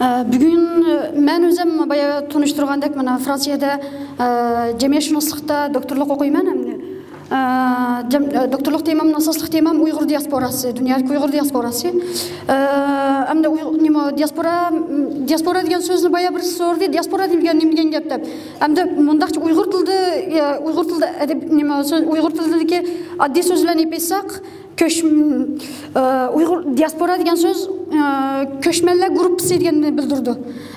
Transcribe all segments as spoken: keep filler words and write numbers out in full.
ئە، بۈگۈن، ئە، مەن ئۆزۈم بايا تونۇشتۇرغاندەك، مانا، فرانسىيەدە، ئە، جەمئىيەتشۇناسلىقتا دوكتورلۇق ئوقۇيمەن ئەمدى. ئە، جەم-، ئە، دوكتورلۇق تېمامنىڭ ئاساسلىق تېمام ئۇيغۇر دىياسپوراسى، دۇنيادىكى ئۇيغۇر دىياسپوراسى. ئە، ئەمدى ئۇيغۇر، نېمە، دىياسپورا، دىياسپورا دېگەن سۆزنى بايا بىرسى سورىدى، دىياسپورا دېگەن نېمە دېگەن گەپ دەپ. ئەمدى مۇنداقچە ئۇيغۇر تىلىدا، ئە، ئۇيغۇر تىلىدا ئەدەب، نېمە، سۆز، ئۇيغۇر تىلىدىكى ئاددىي سۆز بىلەن ئېيتساق، كۆچ-، ئە، ئۇيغۇر دىياسپورا دېگەن سۆز، ئە، كۆچمەنلەر گۇرۇپپىسى دېگەننى بىلدۈرىدۇ.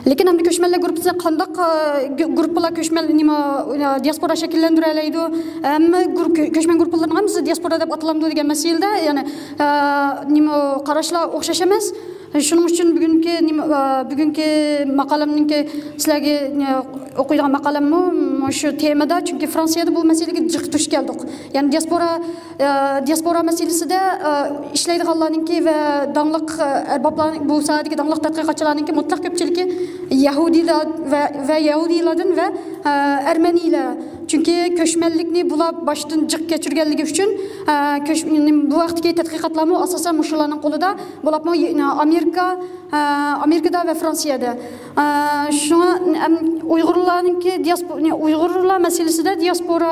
لېكىن ئەمدى كۆچمەنلەر گۇرۇپپىسى قانداق، ئە، گۇ-، گۇرۇپپىلار كۆچمەن، نېمە، ئە، دىياسپورا شەكىللەندۈرەلەيدۇ؟ ھەممە گۇرۇپ-، كۆ-، كۆچمەن گۇرۇپپىلىرىنىڭ ھەممىسى دىياسپورا دەپ ئاتىلامدۇ دېگەن مەسىلىدە، يەنى، ئە، نېمە، قاراشلار ئوخشاش ئەمەس. شۇنىڭ ئۈچۈن بۈگۈنكى نېمە، ئە، بۈگۈنكى ماقالەمنىڭكى سىلەرگە، ئە، ئوقۇيدىغان ماقالەممۇ مۇشۇ تېمىدا، چۈنكى فرانسىيەدە بۇ مەسىلىگە جىق دۇچ كەلدۇق. يەنى دىياسپورا، ئە، دىياسپورا مەسىلىسىدە، ئە، ئىشلەيدىغانلارنىڭكى ۋە داڭلىق، ئە، ئەربابلار، بۇ ساھەدىكى داڭلىق تەتقىقاتچىلارنىڭكى مۇتلەق كۆپچىلىكى يەھۇدىيلار ۋە، ۋە يەھۇدىيلاردىن ۋە، ئە، ئەرمەنىيلەر. چۈنكى كۆچمەنلىكنى بۇلار باشتىن جىق كەچۈرگەنلىكى ئۈچۈن، ئە، كۆچ-، بۇ ھەقتىكى تەتقىقاتلارمۇ ئاساسەن مۇشۇلارنىڭ قولىدا، بولۇپمۇ ئامېرىكا، ئە، ئامېرىكىدا ۋە فرانسىيەدە. ئە، شۇڭا، ئەم، ئۇيغۇرلارنىڭكى دىياسپو-، نى، ئۇيغۇرلار مەسىلىسىدە دىياسپورا،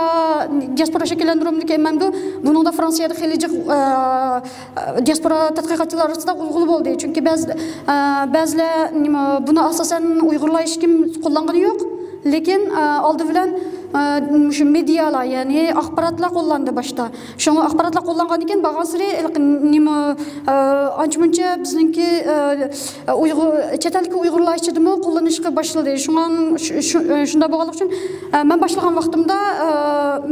دىياسپورا شەكىللەندۈرۈلدىكى مەمدۇ بۇنىڭدا فرانسىيەدە خېلى جىق، ئە، دىياسپورا تەتقىقاتچىلار ئارىسىدا غۇلغۇلا بولدى. چۈنكى بەزى، ئە، بەزىلەر، نېمە، بۇنى ئاساسەن ئۇيغۇرلار ھېچكىم قوللانغىنى يوق. لېكىن، ئە، ئالدى بىلەن، ئە، مۇشۇ مېدىيالار، يەنى ئاخباراتلار قوللاندى باشتا. شۇڭا ئاخباراتلار قوللانغاندىن كېيىن بارغانسېرى، نېمە، ئە، ئانچە-مۇنچە بىزنىڭكى، ئە، ئۇيغۇر، چەت ئەلدىكى ئۇيغۇرلار ئىچىدىمۇ قوللىنىشقا باشلىدى. شۇڭا شۇ، شۇ، شۇنداق بولغانلىقى ئۈچۈن، ئە، مەن باشلىغان ۋاقتىمدا، ئە،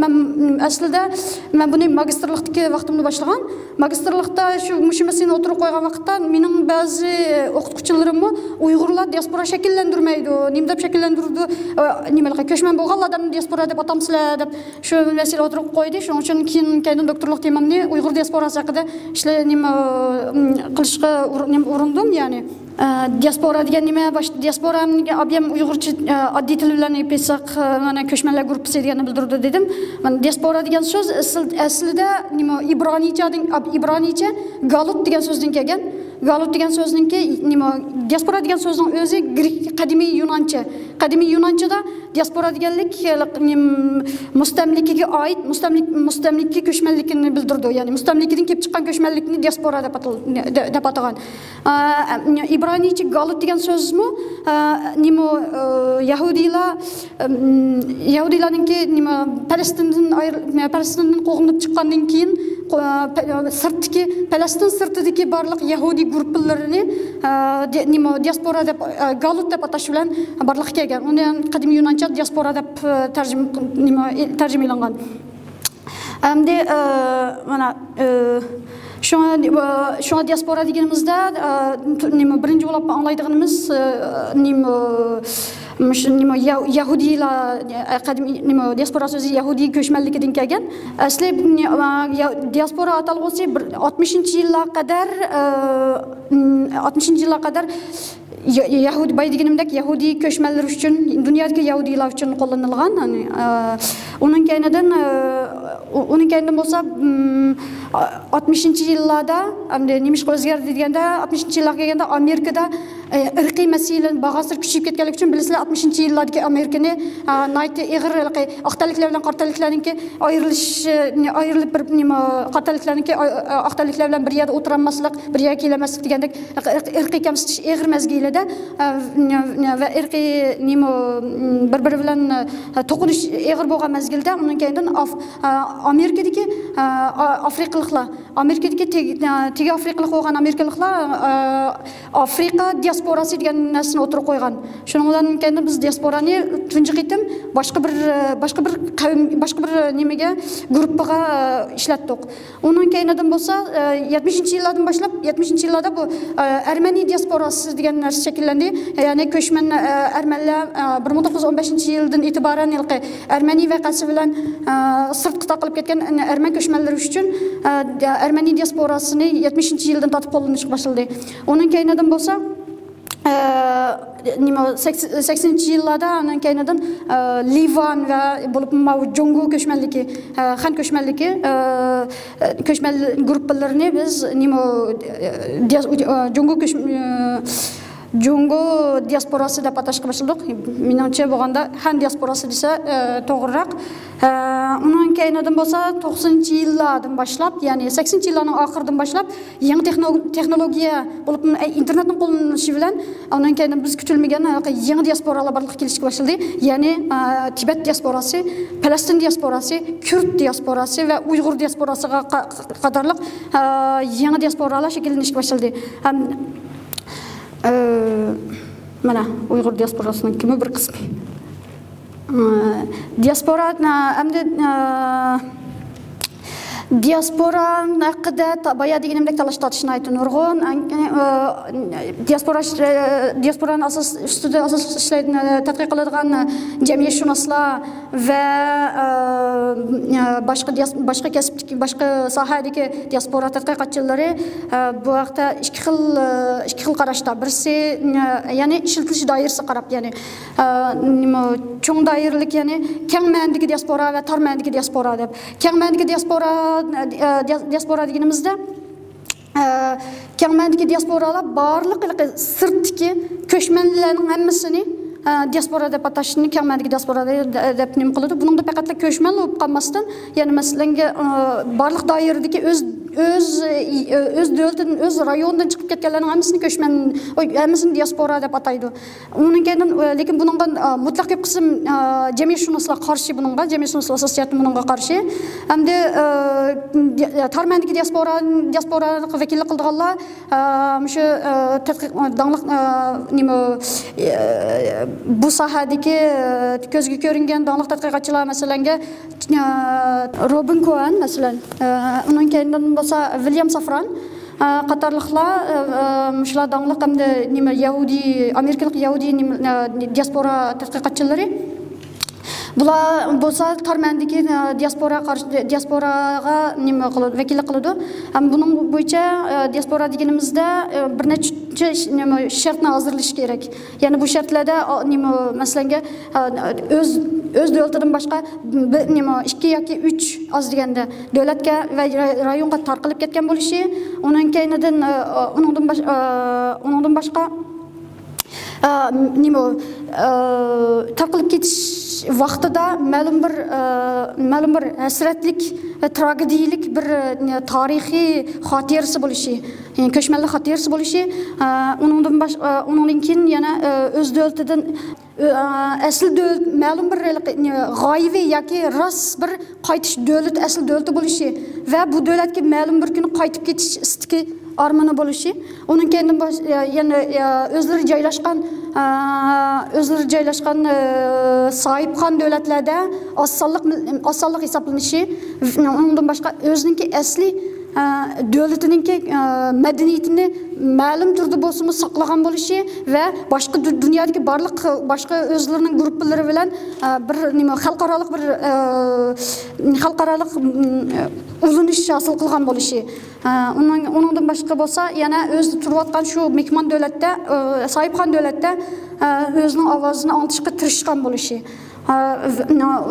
مەن ئەسلىدە مەن بۇنى ماگىستىرلىقتىكى ۋاقتىمدا باشلىغان. ماگىستىرلىقتا شۇ، مۇشۇ مەسىلىنى ئوتتۇرىغا قويغان ۋاقىتتا مېنىڭ بەزى ئوقۇتقۇچىلىرىممۇ ئۇيغۇرلار دىياسپورا شەكىللەندۈرمەيدۇ، نېمە دەپ شەكىللەندۈرىدۇ، ئە، نېمە، كۆچمەن بولغان ئادەمنى دىياسپورا دەپ ئاتامسىلەر دەپ شۇ مەسىلە ئوتتۇرىغا قويدى. شۇنىڭ ئۈچۈن كېيىن كەينىدىن دوكتورلۇق تېمامنى ئۇيغۇر دىياسپوراسى ھەققىدە ئىشلە-، نېمە، قىلىشقا ئۇر-، نېمە، ئۇرۇندۇم، يەنى. ئە، دىياسپورا دېگەن نېمە؟ باش-، دىياسپورا ئابىيەم ئۇيغۇرچە، ئە، ئاددىي تىل بىلەن ئېيتساق، ئە، مانا كۆچمەنلەر گۇرۇپپىسى دېگەننى بىلدۈرىدۇ دېدىم. مانا دىياسپورا دېگەن سۆز ئەسلى، ئەسلىدە نېمە، ئىبرانىيچەدىن، ئىب-، ئىبرانىيچە گالۇت دېگەن سۆزدىن كەلگەن. گالۇت دېگەن سۆزنىڭكى نېمە، دىياسپورا دېگەن سۆزنىڭ ئۆزى گرېك، قەدىمىي يۇنانچە. قەدىمىي يۇنانچىدا دىياسپورا دېگەنلىك، نېمە، مۇستەملىكىگە ئائىت، مۇستەملىك-، مۇستەملىكە كۆچمەنلىكىنى بىلدۈرىدۇ. يەنى مۇستەملىكىدىن كېلىپ چىققان كۆچمەنلىكنى دىياسپورا دەپ ئاتال-، دە-، دەپ ئاتىغان. ئا، ئىبرانىيچە گالۇت دېگەن سۆزمۇ، ئا، نېمە، ئا، يەھۇدىيلار، ئىم، يەھۇدىيلارنىڭكى نېمە، پەلەستىندىن ئايرىل-، پەلەستىندىن قوغلىنىپ چىققاندىن كېيىن، قو-، پە-، سىرتتىكى، پەلەستىن سىرتىدىكى بارلىق يەھۇدىي گۇرۇپپىلىرىنى، ئا، دى-، نېمە، دىياسپورا دەپ، ئا، گالۇت دەپ ئاتاش بىلەن بارلىققا كەلگەن. ئۇنى قەدىمىي يۇنانچە دىياسپورا دەپ، ئا، تەرجىمە، نېمە، تەرجىمە ئېلىنغان. ئەمدى، ئە، مانا، ئە، شۇڭا، ئە، شۇڭا دىياسپورا دېگىنىمىزدە، ئە، نېمە، بىرىنچى بولۇپ ئاڭلايدىغىنىمىز، ئە، نېمە، مۇشۇ نېمە، يا-، يەھۇدىيلار، ئە، قەدىمىي نېمە، دىياسپورا سۆزى يەھۇدىي كۆچمەنلىكىدىن كەلگەن. ئەسلى، ئە، يا-، دىياسپورا ئاتالغۇسى بىر ئاتمىشىنچى يىللارغا قەدەر، ئە، ئاتمىشىنچى يىللارغا قەدەر يە-، يەھۇدىي، بايا دېگىنىمدەك، يەھۇدىي كۆچمەنلەر ئۈچۈن، دۇنيادىكى يەھۇدىيلار ئۈچۈن قوللىنىلغان. يەنى، ئە، ئۇنىڭ كەينىدىن، ئە، ئۇ-، ئۇنىڭ كەينىدىن بولسا، ئىم، ئا-، ئاتمىشىنچى يىللاردا، ئەمدى نېمىشقا ئۆزگەردى دېگەندە، ئاتمىشىنچى يىللارغا كەلگەندە ئامېرىكىدا، ئە، ئىرقىي مەسىلە بارغانسېرى كۈچىيىپ كەتكەنلىكى ئۈچۈن، بىلىسىلەر، ئاتمىشىنچى يىللاردىكى ئامېرىكىنى، ئە، ناھايىتى ئېغىر، ھېلىقى ئاق تەنلىكلەر بىلەن قارا تەنلىكلەرنىڭكى ئايرىلىش، ئايرىلىپ بېرىپ، نېمە، قارا تەنلىكلەرنىڭكى، ئاق تەنلىكلەر بىلەن بىر يەردە ئولتۇرالماسلىق، بىر يەرگە كېلەلمەسلىك دېگەندەك ئىرقىي، ئىرقىي كەمسىتىش ئېغىر مەزگىلىدە، ئە، ۋە ئىرقىي نېمە، بىر-بىرى بىلەن، ئە، توقۇنۇش ئېغىر بولغان مەزگىلدە، ئۇنىڭ كەينىدىن ئاف-، ئە، ئامېرىكىدىكى، ئە، ئا-، ئافرىقىلىقلار، ئامېرىكىدىكى تېگى، ئە، تېگى ئافرىقىلىق بولغان ئامېرىكىلىقلار، ئە، ئافرىقا دىياسپوراسى دېگەن نەرسىنى ئوتتۇرىغا قويغان. شۇنىڭ بىلەن كەينىدىن بىز دىياسپورانى تۇنجى قېتىم باشقا بىر، ئە، باشقا بىر قەۋم، باشقا بىر نېمىگە، گۇرۇپپىغا، ئە، ئىشلەتتۇق. ئۇنىڭ كەينىدىن بولسا، ئە، يەتمىشىنچى يىللاردىن باشلاپ، يەتمىشىنچى يىللاردا بۇ، ئە، ئەرمەنىي دىياسپوراسى دېگەن نەرسە شەكىللەندى. يەنى كۆچمەن، ئە، ئەرمەنلەر، ئە، بىر مىڭ توققۇز يۈز ئون بەشىنچى يىلدىن ئېتىبارەن ھېلىقى ئەرمەنىي ۋەقەسى بىلەن، ئە، سىرتقا تارقىلىپ كەتكەن ئەرمەن كۆچمەنلىرى ئۈچۈن، ئە، ئەرمەنىي دىياسپوراسىنى يەتمىشىنچى يىلدىن تارتىپ قوللىنىشقا باشلىدى. ئۇنىڭ كەينىدىن بولسا، ئە، نېمە، سەكس-، سەكسىنىنچى يىللاردا، ئۇنىڭ كەينىدىن، ئە، لىۋان ۋە بولۇپمۇ ماۋۇ جۇڭگو كۆچمەنلىكى، ئە، خەن كۆچمەنلىكى، ئە، ئە، كۆچمەن گۇرۇپپىلىرىنى بىز نېمە، ئە، دىياس-، ئە، جۇڭگو كۆچ-، ئە، جۇڭگو دىياسپوراسى دەپ ئاتاشقا باشلىدۇق. مېنىڭچە بولغاندا، خەن دىياسپوراسى دېسە، ئە، توغرىراق. ئە، ئۇنىڭ كەينىدىن بولسا، توقسىنىنچى يىللاردىن باشلاپ، يەنى سەكسىنىنچى يىللارنىڭ ئاخىرىدىن باشلاپ، يېڭى تېخنو-، تېخنولوگىيە بولۇپ، ئە، ئىنتېرنېتنىڭ قوللىنىلىشى بىلەن، ئۇنىڭ كەينىدىن بىز كۈتۈلمىگەن ھېلىقى يېڭى دىياسپورالار بارلىققا كېلىشكە باشلىدى. يەنى، ئە، تىبەت دىياسپوراسى، پەلەستىن دىياسپوراسى، كۈرد دىياسپوراسى ۋە ئۇيغۇر دىياسپوراسىغا قا-، قاتارلىق، ئە، يېڭى دىياسپورالار شەكىللىنىشكە باشلىدى. ھەم ئى، مانا، ئۇيغۇر دىياسپوراسىنىڭكىمۇ بىر قىسمى. ئى، دىياسپورا، ئە، ئەمدى، ئە، دىياسپورا ھەققىدە تا-، بايا دېگىنىمدەك تالاش تارتىش ناھايىتى نۇرغۇن. ئە، ئە، دىياسپورا، ئە، دىياسپورانى ئاساس ئۈستىدە ئاساس ئىشلەيدىغان، تەتقىق قىلىدىغان، ئە، جەمئىيەتشۇناسلار ۋە، ئە، باشقا دىياس-، باشقا كەسىپتىكى، باشقا ساھەدىكى دىياسپورا تەتقىقاتچىلىرى، ئە، بۇ ھەقتە ئىككى خىل، ئە، ئىككى خىل قاراشتا. بىرسى، ئە، يەنى ئىشلىتىلىش دائىرىسىگە قاراپ، يەنى، ئە، نېمە، چوڭ دائىرىلىك، يەنى كەڭ مەنىدىكى دىياسپورا ۋە تار مەنىدىكى دىياسپورا دەپ. كەڭ مەنىدىكى دىياسپورا، ئە، دىيا-، دىياسپورا دېگىنىمىزدە، ئە، كەڭ مەنىدىكى دىياسپورالار بارلىق ھېلىقى سىرتتىكى كۆچمەنلەرنىڭ ھەممىسىنى، ئە، دىياسپورا دەپ ئاتاشنى، كەڭ مەنىدىكى دىياسپورا دە-، دەپ نېمە قىلىدۇ. بۇنىڭدا پەقەتلا كۆچمەنلا بولۇپ قالماستىن، يەنى مەسىلەنگە، ئە، بارلىق دائىرىدىكى ئۆز، ئۆز، ئۆز دۆلىتىدىن، ئۆز رايونىدىن چىقىپ كەتكەنلەرنىڭ ھەممىسىنى كۆچمەن، ئوي، ھەممىسىنى دىياسپورا دەپ ئاتايدۇ. ئۇنىڭ كەينىدىن، ئە، لېكىن بۇنىڭغا، ئە، مۇتلەق كۆپ قىسىم، ئە، جەمئىيەتشۇناسلار قارشى بۇنىڭغا، جەمئىيەتشۇناسلار ئاساسىي جەھەتتىن بۇنىڭغا قارشى. ئەمدى، ئە، دى-، تار مەنىدىكى دىياسپورا، دىياسپوراغا ۋەكىللىك قىلىدىغانلار، ئە، مۇشۇ، ئە، تەتقىق، داڭلىق، ئە، نېمە، ئە، بۇ ساھەدىكى، ئە، كۆزگە كۆرۈنگەن داڭلىق تەتقىقاتچىلار، مەسىلەنگە، ئە، روبىن كوئېن، مەسىلەن، ئە، ئۇنىڭ كەينىدىن بولسا ۋىليام سافران، ئە، قاتارلىقلار، ئە، ئە، مۇشۇلار داڭلىق ھەمدە نېمە، يەھۇدىي، ئامېرىكىلىق يەھۇدىي نېمە، ئە، دىياسپورا تەتقىقاتچىلىرى. بۇلار بولسا تار مەنىدىكى، ئە، دىياسپورا قارشى، دىياسپوراغا نېمە قىلىدۇ، ۋەكىللىك قىلىدۇ. ھەم بۇنىڭ بويىچە، ئە، دىياسپورا دېگىنىمىزدە، ئە، بىر نەچچە، نېمە، شەرتنى ھازىرلىشى كېرەك. يەنى بۇ شەرتلەردە، ئا، نېمە، مەسىلەنگە، ئە، ئۆز، ئۆز دۆلىتىدىن باشقا بىر، نېمە، ئىككى ياكى ئۈچ ئاز دېگەندە دۆلەتكە ۋە را-، رايونغا تارقىلىپ كەتكەن بولۇشى، ئۇنىڭ كەينىدىن، ئە، ئۇنىڭدىن باش-، ئە، ئۇنىڭدىن باشقا، ئە، نېمە، ئە، تارقىلىپ كېتىش ۋاقتىدا مەلۇم بىر، ئە، مەلۇم بىر ھەسرەتلىك ۋە تراگېدىيەلىك بىر، ئە، تارىخىي خاتىرىسى بولۇشى، يەنى كۆچمەنلىك خاتىرىسى بولۇشى، ئە، ئۇنىڭدىن باش-، ئە، ئۇنىڭدىن كېيىن يەنە، ئە، ئۆز دۆلىتىدىن، ئە، ئەسلى دۆلىتى مەلۇم بىر ھېلىقى، غايىۋى ياكى راست بىر قايتىش دۆلىتى، ئەسلى دۆلىتى بولۇشى ۋە بۇ دۆلەتكە مەلۇم بىر كۈنى قايتىپ كېتىش ئىستىكى، ئارمىنى بولۇشى، ئۇنىڭ كەينىدىن باش-، يەنە، يا، ئۆزلىرى جايلاشقان، ئا، ئۆزلىرى جايلاشقان، ئا، ساھىبخان دۆلەتلەردە ئاز سانلىق مىل-، ئاز سانلىق ھېسابلىنىشى، ئۇنىڭدىن باشقا ئۆزىنىڭكى ئەسلى، ئا، دۆلىتىنىڭكى، ئا، مەدەنىيىتىنى مەلۇم تۈردە بولسىمۇ ساقلىغان بولۇشى ۋە باشقا دۇ-، دۇنيادىكى بارلىق باشقا ئۆزلىرىنىڭ گۇرۇپپىلىرى بىلەن، ئا، بىر نېمە، خەلقئارالىق بىر، ئا، خەلقئارالىق، م، ئۇلىنىش ھاسىل قىلغان بولۇشى. ئە، ئۇنىڭ، ئۇنىڭدىن باشقا بولسا، يەنە ئۆزى تۇرۇۋاتقان شۇ مېھمان دۆلەتتە، ئە، ساھىبخان دۆلەتتە، ئە، ئۆزىنىڭ ئاۋازىنى ئاڭلىتىشقا تىرىشقان بولۇشى. ئە،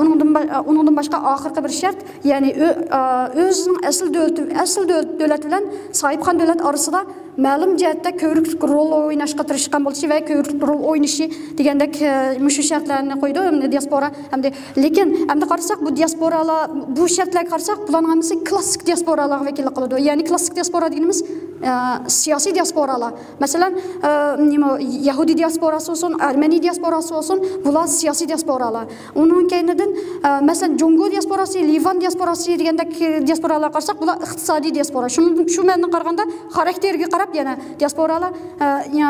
ئۇنىڭدىن با-، ئۇنىڭدىن باشقا ئاخىرقى بىر شەرت، يەنى ئۆ-، ئە، ئۆزىنىڭ ئەسلى دۆلىتى، ئەسلى دۆلىتى بىلەن ساھىبخان دۆلەت ئارىسىدا مەلۇم جەھەتتە كۆۋرۈكلۈك رول ئويناشقا تىرىشقان بولۇشى ۋە كۆۋرۈكلۈك رول ئوينىشى دېگەندەك، ئە، مۇشۇ شەرتلەرنى قويىدۇ. ئەمدى دىياسپورا، ئەمدى لېكىن ئەمدى قارىساق، بۇ دىياسپورالار، بۇ شەرتلەرگە قارىساق، بۇلارنىڭ ھەممىسى كلاسسىك دىياسپورالارغا ۋەكىللىك قىلىدۇ. يەنى كلاسسىك دىياسپورا دېگىنىمىز، ئە، سىياسىي دىياسپورالار. مەسىلەن، ئە، نېمە، يەھۇدىي دىياسپوراسى بولسۇن، ئەرمەنىي دىياسپوراسى بولسۇن، بۇلار سىياسىي دىياسپورالار. ئۇنىڭ كەينىدىن، ئە، مەسىلەن، جۇڭگو دىياسپوراسى، لىۋان دىياسپوراسى دېگەندەك دىياسپورالارغا قارىساق، بۇلار ئىقتىسادىي دىياسپورا. شۇ، شۇ مەنىدىن قارىغاندا، خاراكتېرىگە قاراپ يەنە دىياسپورالار، ئە، يا،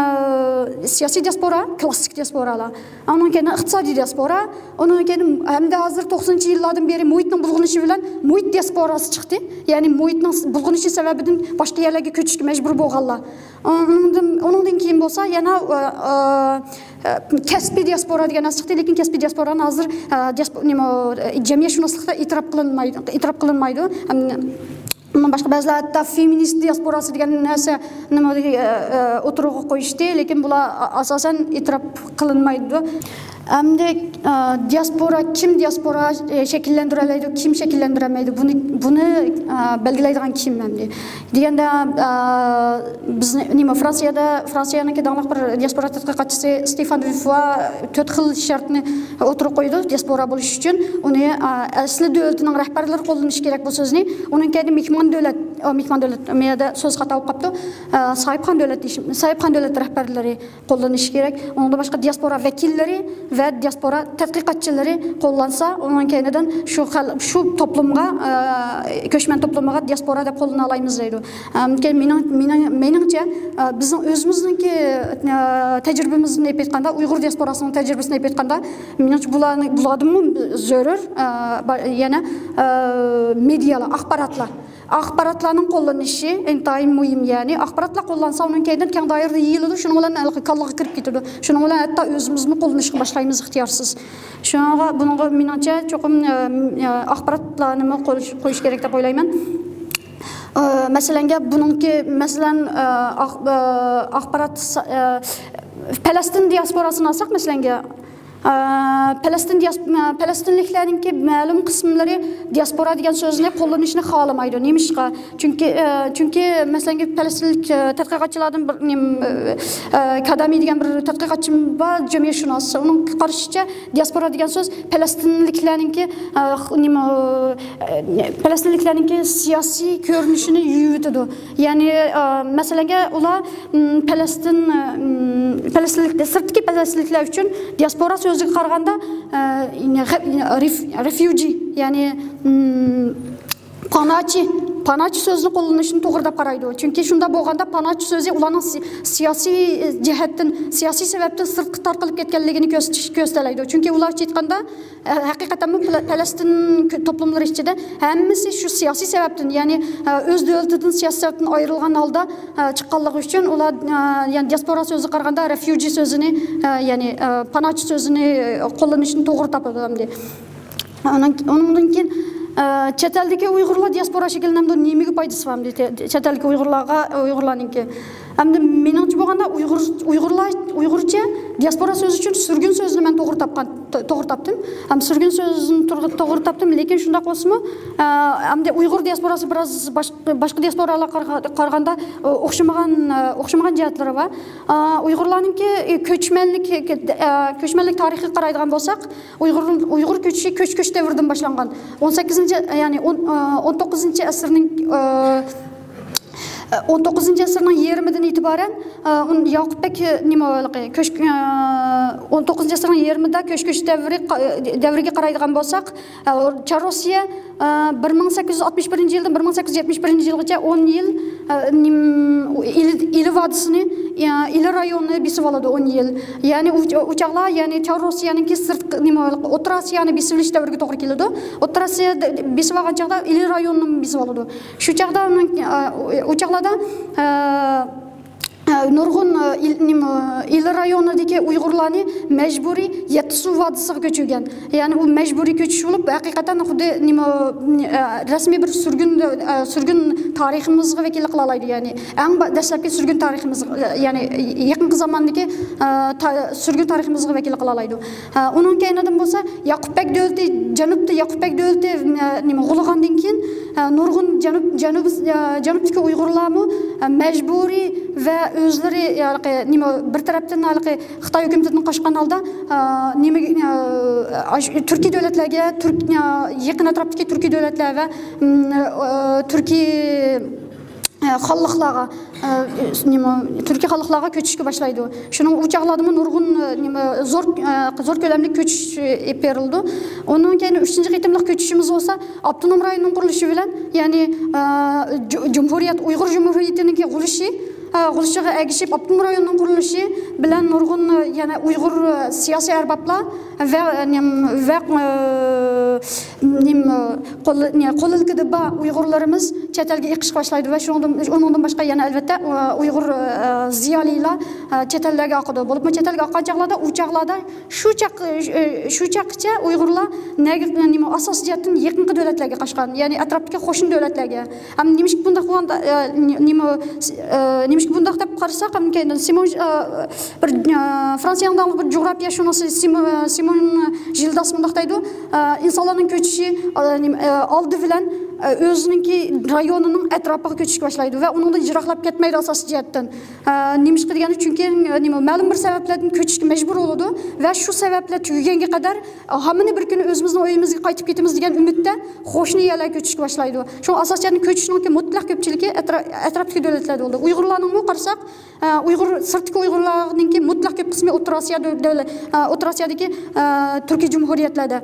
سىياسىي دىياسپورا، كلاسسىك دىياسپورالار. ئۇنىڭ كەينىدىن ئىقتىسادىي دىياسپورا، ئۇنىڭ كەينىدىن ھەمدە ھازىر توقسىنىنچى يىللاردىن بېرى مۇھىتنىڭ بۇلغىنىشى بىلەن مۇھىت دىياسپوراسى چىقتى. يەنى مۇھىتنىڭ بۇلغىنىشى سەۋەبىدىن باشقا يەرلەرگە كۆچۈشكە مەجبۇر بولغانلار. ئۇنىڭدىن، ئۇنىڭدىن كېيىن بولسا يەنە، ئە، ئە، كەسپىي دىياسپورا دېگەن نەرسە چىقتى، لېكىن كەسپىي دىياسپورانى ھازىر، ئە، دىياسپو-، نېمە، جەمئىيەتشۇناسلىقتا ئېتىراپ قىلىنمايدۇ، ئېتىراپ قىلىنمايدۇ. ئەم، ئۇنىڭدىن باشقا بەزىلەر ھەتتا فېمىنىست دىياسپوراسى دېگەن نەرسە نېمە، ئە، ئە، ئوتتۇرىغا قويۇشتى، لېكىن بۇلار ئا-، ئاساسەن ئېتىراپ قىلىنمايدۇ. ئەمدى، ئە، دىياسپورا، كىم دىياسپورا، ئە، شەكىللەندۈرەلەيدۇ، كىم شەكىللەندۈرەلمەيدۇ، بۇنى، بۇنى، ئە، بەلگىلەيدىغان كىم ئەمدى؟ دېگەندە، ئە، بىزنى، نېمە، فرانسىيەدە، فرانسىيەنىڭكى داڭلىق بىر دىياسپورا تەتقىقاتچىسى ستېفان ديۇفوا تۆت خىل شەرتنى ئوتتۇرىغا قويىدۇ دىياسپورا بولۇش ئۈچۈن. ئۇنى، ئە، ئەسلى دۆلىتىنىڭ رەھبەرلىرى قوللىنىشى كېرەك بۇ سۆزنى. ئۇنىڭ كەينىدە مېھمان دۆلەت، ئە، مېھمان دۆلەت، مۇ يەردە سۆز خاتا بولۇپ قاپتۇ. ئە، ساھىبخان دۆلەت دېيىش، ساھىبخان دۆلەت رەھبەرلىرى قوللىنىشى كېرەك. ئۇنىڭدىن باشقا دىياسپورا ۋەكىللىرى ۋە دىياسپورا تەتقىقاتچىلىرى قوللانسا، ئۇنىڭ كەينىدىن شۇ خەل-، شۇ توپلۇمغا، ئە، كۆچمەن توپلۇمىغا دىياسپورا دەپ قوللىنالايمىز دەيدۇ. ئەمدى مېنىڭ، مېنىڭ، مېنىڭچە، ئە، بىزنىڭ ئۆزىمىزنىڭكى، ئە، تەجرىبىمىزنى ئېلىپ ئېيتقاندا، ئۇيغۇر دىياسپوراسىنىڭ تەجرىبىسىنى ئېلىپ ئېيتقاندا، مېنىڭچە بۇلارنى، بۇلاردىنمۇ زۆرۈر، ئە، با-، يەنە، ئە، مېدىيالار، ئاخباراتلار. ئاخباراتلارنىڭ قوللىنىشى ئىنتايىن مۇھىم، يەنى ئاخباراتلار قوللانسا، ئۇنىڭ كەينىدىن كەڭ دائىرىدە يېيىلىدۇ، شۇنىڭ بىلەن ھېلىقى كاللىغا كىرىپ كېتىدۇ. شۇنىڭ بىلەن ھەتتا ئۆزىمىزمۇ قوللىنىشقا باشلايمىز ئىختىيارسىز. شۇڭا بۇنىڭغا مېنىڭچە چوقۇم، ئە، ئە، ئاخباراتلارنىمۇ قويۇش، قويۇش كېرەك دەپ ئويلايمەن. ئە، مەسىلەنگە بۇنىڭكى، مەسىلەن، ئە، ئاخ-، ئە، ئاخبارات سا-، ئە، پەلەستىن دىياسپوراسىنى ئالساق، مەسىلەنگە، ئە، پەلەستىن دىياس-، ئە، پەلەستىنلىكلەرنىڭكى مەلۇم قىسىملىرى دىياسپورا دېگەن سۆزنى قوللىنىشنى خالىمايدۇ. نېمىشقا؟ چۈنكى، ئە، چۈنكى، مەسىلەن، پەلەستىنلىك، ئە، تەتقىقاتچىلاردىن بىر، نېمە، ئە، ئە، كادامى دېگەن بىر تەتقىقاتچىم بار، جەمئىيەتشۇناس. ئۇنىڭ قارىشىچە، دىياسپورا دېگەن سۆز پەلەستىنلىكلەرنىڭكى، ئە، خ-، نېمە، ئە، پەلەستىنلىكلەرنىڭكى سىياسىي كۆرۈنۈشىنى يۇيۇۋېتىدۇ. يەنى، ئە، مەسىلەنگە، ئۇلار، م، پەلەستىن، م، پەلەستىنلىك، سىرتتىكى پەلەستىنلىكلەر ئۈچۈن دىياسپورا سۆزىگە قارىغاندا، ئە، رېف-، رېفيۇجى، يەنى، م، پاناھچى، پاناھچى سۆزىنى قوللىنىشنى توغرا دەپ قارايدۇ. چۈنكى شۇنداق بولغاندا پاناھچى سۆزى ئۇلارنىڭ سى-، سىياسىي جەھەتتىن، سىياسىي سەۋەبتىن سىرتقا تارقىلىپ كەتكەنلىكىنى كۆرسىتىش، كۆرسىتەلەيدۇ. چۈنكى ئۇلارچە ئېيتقاندا، ئە، ھەقىقەتەنمۇ پەلە-، پەلەستىن كۆ-، توپلۇملىرى ئىچىدە ھەممىسى شۇ سىياسىي سەۋەبتىن، يەنى، ئە، ئۆز دۆلىتىدىن سىياسىي سەۋەبتىن ئايرىلغان ھالدا، ئە، چىققانلىقى ئۈچۈن ئۇلار، ئە، يەنى دىياسپورا سۆزىگە قارىغاندا رېفيۇجى سۆزىنى، ئە، يەنى، ئە، پاناھچى سۆزىنى، ئە، قوللىنىشنى توغرا تاپىدۇ ئەمدى. ئۇنىڭ، ئۇنىڭدىن كېيىن، ئە، چەت ئەلدىكى ئۇيغۇرلار دىياسپورا شەكىللىنەمدۇ، نېمىگە پايدىسى بار ئەمدى چە-، چەت ئەلدىكى ئۇيغۇرلارغا، ئۇيغۇرلارنىڭكى؟ ئەمدى مېنىڭچە بولغاندا ئۇيغۇر، ئۇيغۇرلار، ئۇيغۇرچە دىياسپورا سۆزى ئۈچۈن سۈرگۈن سۆزىنى مەن توغرا تاپقان، تو-، توغرا تاپتىم. ھەم سۈرگۈن سۆزىنى توغرا، توغرا تاپتىم، لېكىن شۇنداق بولسىمۇ، ئە، ئەمدى ئۇيغۇر دىياسپوراسى بىراز باشقا، باشقا دىياسپورالارغا قارىغا-، قارىغاندا، ئە، ئوخشىمىغان، ئە، ئوخشىمىغان جەھەتلىرى بار. ئە، ئۇيغۇرلارنىڭكى، ئە، كۆچمەنلىك، ئە، كۆچمەنلىك تارىخىغا قارايدىغان بولساق، ئۇيغۇر، ئۇيغۇر كۆچۈشى كۆچ كۆچ دەۋرىدىن باشلانغان. ئون سەككىزىنچى، يەنى ئون، ئون توققۇزىنچى ئەسىرنىڭ، ئون توققۇزىنچى ئەسىرنىڭ يېرىمىدىن ئېتىبارەن، ئۇن-، ياقۇپ بەگ، نېمە، ھېلىقى كۆچ، ئون توققۇزىنچى ئەسىرنىڭ يېرىمىدا كۆچ كۆچ دەۋرى، دەۋرىگە قارايدىغان بولساق، چار روسىيە، بىر مىڭ سەككىز يۈز ئاتمىش بىرىنچى يىلدىن بىر مىڭ سەككىز يۈز يەتمىش بىرىنچى يىلغىچە ئون يىل، نېم-، ئىلى، ئىلى ۋادىسىنى، ئىلى رايونىنى بېسىۋالىدۇ ئون يىل. يەنى ئۇ، ئۇ چاغلار، يەنى چار روسىيەنىڭكى سىرتقى، نېمە، ئوتتۇرا ئاسىيانى بېسىۋېلىش دەۋرىگە توغرا كېلىدۇ. ئوتتۇرا ئاسىيا بېسىۋالغان چاغدا ئىلى رايونىنى بېسىۋالىدۇ. شۇ چاغدا ئۇنىڭ، ئۇ چاغلاردا، ئە، نۇرغۇن، ئە، ئىل-، نېمە، ئىلى رايونىدىكى ئۇيغۇرلارنى مەجبۇرىي يەتتىسۇ ۋادىسىغا كۆچۈرگەن. يەنى ئۇ مەجبۇرىي كۆچۈش بولۇپ، ھەقىقەتەن خۇددى نېمە، ئە، رەسمىي بىر سۈرگۈن، ئە، سۈرگۈن تارىخىمىزغا ۋەكىللىك قىلالايدۇ. يەنى ئەڭ با-، دەسلەپكى سۈرگۈن تارىخىمىزغا، يەنى يېقىنقى زاماندىكى، ئە، تا-، سۈرگۈن تارىخىمىزغا ۋەكىللىك قىلالايدۇ. ئە، ئۇنىڭ كەينىدىن بولسا ياقۇپ بەگ دۆلىتى، جەنۇبتا ياقۇپ بەگ دۆلىتى، ئە، نېمە، غۇلىغاندىن كېيىن، ئە، نۇرغۇن جەنۇب، جەنۇب، ئە، جەنۇبتىكى ئۇيغۇرلارمۇ، ئە، مەجبۇرىي ۋە ئۆزلىرى، ھېلىقى نېمە، بىر تەرەپتىن ھېلىقى خىتاي ھۆكۈمىتىدىن قاچقان ھالدا، ئە، نېمە، ئە، ئاش-، تۈركىي دۆلەتلەرگە، تۈرك-، ئە، يېقىن ئەتراپتىكى تۈركىي دۆلەتلەر ۋە، م، ئە، تۈركىي، ئە، خانلىقلارغا، ئە، نېمە، تۈركىي خانلىقلارغا كۆچۈشكە باشلايدۇ. شۇنىڭ ئۇ چاغلاردىمۇ نۇرغۇن، ئە، نېمە، زور، ئە، زور كۆلەملىك كۆچۈش، ئە، ئېلىپ بېرىلىدۇ. ئۇنىڭ كەينى ئۈچىنچى قېتىملىق كۆچۈشىمىز بولسا، ئاپتونوم رايوننىڭ قۇرۇلۇشى بىلەن، يەنى، ئە، جۇ-، جۇمھۇرىيەت، ئۇيغۇر جۇمھۇرىيىتىنىڭكى قۇرۇلۇشى، ئە، قۇرۇلۇشىغا ئەگىشىپ، ئاپتونوم رايوننىڭ قۇرۇلۇشى بىلەن نۇرغۇن، ئە، يەنە ئۇيغۇر، ئە، سىياسىي ئەربابلار ۋە، ئە، نېم-، ۋە، ئە، نېمە، قول-، نە-، قولىلىكىدە بار ئۇيغۇرلىرىمىز چەت ئەلگە ئېقىشقا باشلايدۇ ۋە شۇنىڭدىن، ئۇنىڭدىن باشقا يەنە، ئەلۋەتتە، ئۇ-، ئۇيغۇر، ئە، زىيالىيلار، ئە، چەت ئەللەرگە ئاقىدۇ. بولۇپمۇ چەت ئەلگە ئاققان چاغلاردا، ئۇ چاغلاردا شۇ چاق-، ئە، شۇ چاغقىچە ئۇيغۇرلار نەگە، نېمە، ئاساسىي جەھەتتىن يېقىنقى دۆلەتلەرگە قاچقان، يەنى ئەتراپتىكى قوشنا دۆلەتلەرگە. ھەم نېمىشقا بۇنداق بولغان، ئە، نېمە، ئە، نېمىشقا بۇنداق دەپ قارىساق، ھەم كەينىدىن سىمون، ئە، بىر، ئە، فرانسىيەنىڭ داڭلىق بىر جۇغراپىيەشۇناسى سىمو-، ئە، سىمون ژىلداس مۇنداق دەيدۇ، ئە، ئىنسانلارنىڭ كۆچۈشى، ئە، نېمە، ئە، ئالدى بىلەن، ئە، ئۆزىنىڭكى رايونىنىڭ ئەتراپىغا كۆچۈشكە باشلايدۇ ۋە ئۇنىڭدىن يىراقلاپ كەتمەيدۇ ئاساسىي جەھەتتىن. ئە، نېمىشقا دېگەندە، چۈنكى، ئە، نېمە، مەلۇم بىر سەۋەبلەردىن كۆچۈشكە مەجبۇر بولىدۇ ۋە شۇ سەۋەبلەر تۈگىگەنگە قەدەر، ئە، ھەممىنى بىر كۈنى ئۆزىمىزنىڭ ئۆيىمىزگە قايتىپ كېتىمىز دېگەن ئۈمىدتە قوشنا يەرلەرگە كۆچۈشكە باشلايدۇ. شۇڭا ئاساسەن كۆچۈشنىڭكى مۇتلەق كۆپچىلىكى ئەترا-، ئەتراپتىكى دۆلەتلەردە بولدى. ئۇيغۇرلارنىڭمۇ قارىساق، ئە، ئۇيغۇر، سىرتتىكى ئۇيغۇرلارنىڭكى مۇتلەق كۆپ قىسمى ئوتتۇرا ئاسىيا دۆ-، دۆلە-، ئە، ئوتتۇرا ئاسىيادىكى، ئە، تۈركىي جۇمھۇرىيەتلەردە.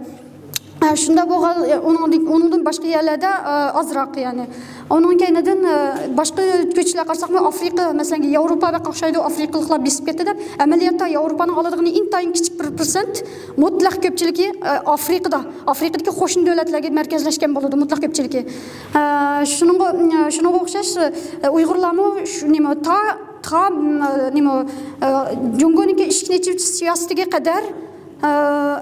ئە، شۇنداق بولغان، ئۇنىڭدىن، ئۇنىڭدىن باشقا يەرلەردە، ئە، ئازراق، يەنى. ئۇنىڭ كەينىدىن، ئە، باشقا كۆچۈشلەرگە قارىساقمۇ، ئافرىقا، مەسىلەن، ياۋروپاغا ئوخشايدۇ، ئافرىقىلىقلار بېسىپ كەتتى دەپ، ئەمەلىيەتتە ياۋروپانىڭ ئالىدىغىنى ئىنتايىن كىچىك بىر پىرسەنت، مۇتلەق كۆپچىلىكى، ئە، ئافرىقىدا، ئافرىقىدىكى قوشنا دۆلەتلەرگە مەركەزلەشكەن بولىدۇ، مۇتلەق كۆپچىلىكى. ئە، شۇنىڭغا، شۇنىڭغا ئوخشاش، ئە، ئۇيغۇرلارمۇ شۇ نېمە، تا تا، م، نېمە، ئە، جۇڭگونىڭكى ئىشىكنى ئېچىۋېتىش سىياسىتىگە قەدەر، ئە،